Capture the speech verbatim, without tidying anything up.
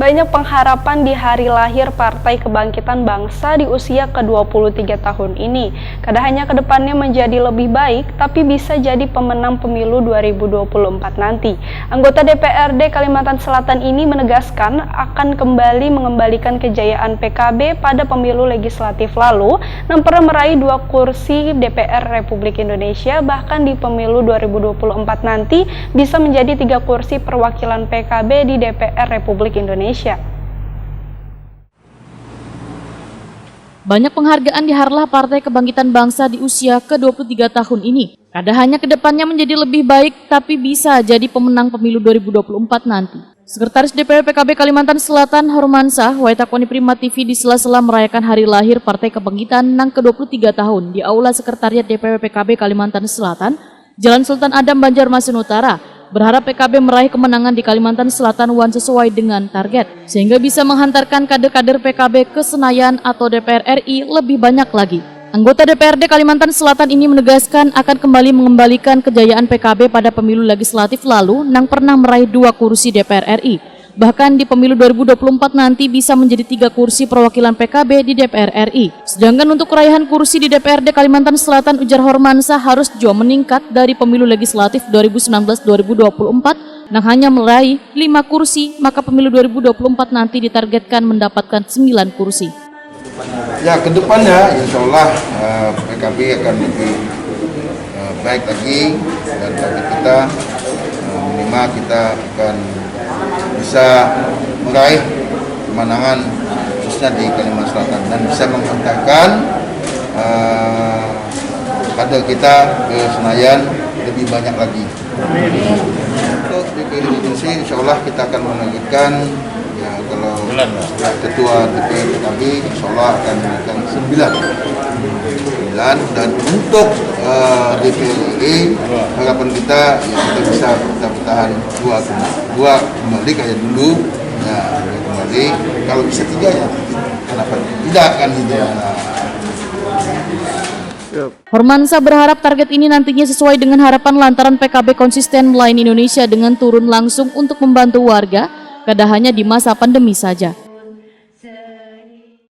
Banyak pengharapan di hari lahir Partai Kebangkitan Bangsa di usia ke dua puluh tiga tahun ini. Kada hanya ke depannya menjadi lebih baik, tapi bisa jadi pemenang pemilu dua ribu dua puluh empat nanti. Anggota D P R D Kalimantan Selatan ini menegaskan akan kembali mengembalikan kejayaan P K B pada pemilu legislatif lalu, nang pernah meraih dua kursi D P R Republik Indonesia, bahkan di pemilu dua ribu dua puluh empat nanti bisa menjadi tiga kursi perwakilan P K B di D P R Republik Indonesia. Banyak penghargaan diharlah Partai Kebangkitan Bangsa di usia ke dua puluh tiga tahun ini. Kada hanya kedepannya menjadi lebih baik, tapi bisa jadi pemenang pemilu dua ribu dua puluh empat nanti. Sekretaris D P W P K B Kalimantan Selatan, Hormansah, Waitakwani Prima T V di sela-sela merayakan hari lahir Partai Kebangkitan nang ke dua puluh tiga tahun di Aula Sekretariat D P W P K B Kalimantan Selatan, Jalan Sultan Adam, Banjarmasin Utara, berharap P K B meraih kemenangan di Kalimantan Selatan wan sesuai dengan target, sehingga bisa menghantarkan kader-kader P K B ke Senayan atau D P R R I lebih banyak lagi. Anggota D P R D Kalimantan Selatan ini menegaskan akan kembali mengembalikan kejayaan P K B pada pemilu legislatif lalu nang pernah meraih dua kursi D P R R I. Bahkan di pemilu dua ribu dua puluh empat nanti bisa menjadi tiga kursi perwakilan P K B di D P R R I. Sedangkan untuk raihan kursi di D P R D Kalimantan Selatan, ujar Hormansah, harus jua meningkat dari pemilu legislatif dua ribu sembilan belas dua ribu dua puluh empat nang hanya meraih lima kursi, maka pemilu dua ribu dua puluh empat nanti ditargetkan mendapatkan sembilan kursi. Ya, kedepannya insya Allah eh, P K B akan lebih eh, baik lagi dan target kita eh, minimal kita akan bisa meraih kemenangan khususnya di Kalimantan Selatan dan bisa menghantarkan eh, kader kita ke Senayan lebih banyak lagi. Untuk D P D provinsi, insya Allah kita akan menargetkan ya kalau ya, ketua D P D P K B, insya Allah akan menargetkan sembilan. Sembilan dan untuk eh, D P D I, harapan kita ya kita bisa kita bertahan dua dua kembali kayak dulu, ya dua kembali. Kalau bisa tiga ya, kenapa tidak kan gitu ya. Nah, Hormansa berharap target ini nantinya sesuai dengan harapan lantaran P K B konsisten melayani Indonesia dengan turun langsung untuk membantu warga, kada hanya di masa pandemi saja.